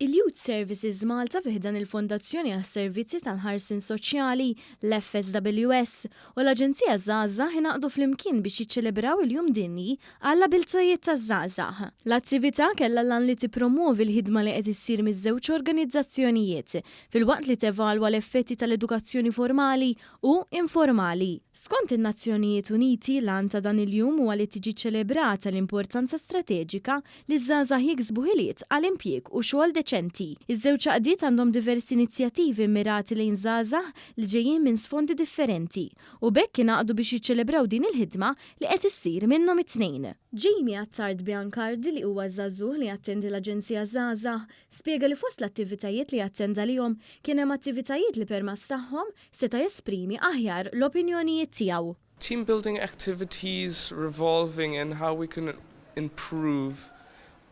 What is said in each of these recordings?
Il-Youth Services Malta fi ħdan il-Fondazzjoni għas-Servizzi tal-Ħarsien Soċjali, l-FSWS, u l-Aġenzija Żgħażagħ ingħaqdu flimkien biex jiċċelebraw il-Jum Dinji għall-Abiltajiet taż-Żgħażagħ. L-attività kellha l-għan li tippromwovi l-ħidma li qed issir miż-żewġ organizzazzjonijiet, filwaqt li tevalwa l-effetti tal-edukazzjoni formali u informali. Skont in-Nazzjonijiet Uniti, l-għan ta' dan il-jum huwa li tiġi ċċelebrata l-importanza strateġika li ż-żgħażagħ jiksbu ħiliet għal impjieg u xogħol deċenti. Iż-żewġ għaqdiet għandhom diversi inizjattivi mmirati lejn żgħażagħ li ġejjin minn sfondi differenti u b'hekk ingħaqdu biex jiċċelebraw din il-ħidma li qed issir minnhom it-tnejn. Jamie Attard Biancardi li huwa żagħżugħ li jattendi l-Aġenzija Żgħażagħ spjega li fost l-attivitajiet li attenda għalihom kien hemm attivitajiet li permezz tagħhom seta' jesprimi aħjar l-opinjonijiet tiegħu. Team building activities revolving in how we can improve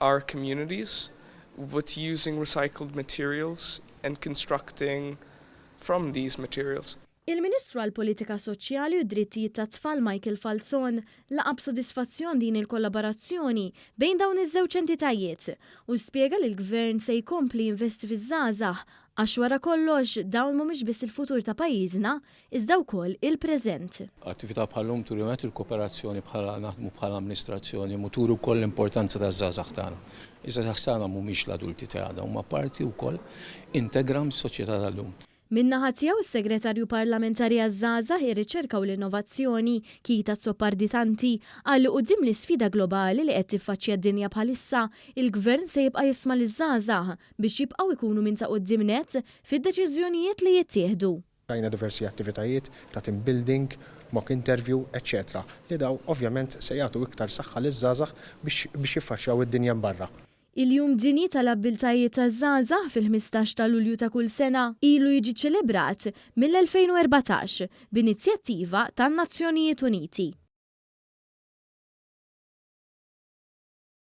our communities with using recycled materials and constructing from these materials. Il-Ministru għall-Politika Soċjali u d-Drittijiet tat-Tfal Michael Falzon laqa' b'sodisfazzjon din il-kollaborazzjoni bejn dawn iż-żewġ entitajiet u spjega li l-Gvern se jkompli jinvesti fiż-żgħażagħ għax wara kollox dawn mhumiex biss il-futur ta' pajjiżna iżda wkoll il-preżent. Attività bħal-lum turi met il-kooperazzjoni bħala naħdmu bħala amministrazzjoni u turi wkoll l-importanza taż-żgħażagħ tagħna. Iż-żgħażagħ tagħna mhumiex l-adulti ta' għada, huma parti wkoll integra mis-soċjetà tal-lum. Min-naħa tiegħu s-Segretarju Parlamentari għaż-Żgħażagħ, ir-Riċerka u l-Innovazzjoni, Keith Azzopardi Tanti, qal li quddiem l-isfida globali li qed tiffaċċja d-dinja bħalissa, il-Gvern se jibqa' jisma' liż-żgħażagħ biex jibqgħu jkunu minn ta' quddiem nett fid-deċiżjonijiet li jittieħdu. Rajna diversi attivitajiet ta' team building, mock interview, eċċetera li dawn ovvjament se jagħtu iktar saħħa liż-żgħażagħ biex biex jiffaċċjaw id-dinja barra. Il-Jum Dinji tal-Abbiltajiet taż-Żgħażagħ fil-15 ta' Lulju ta' kull sena ilu jiġi ċelebrat mill-2014 b'inizjattiva tan-Nazzjonijiet Uniti.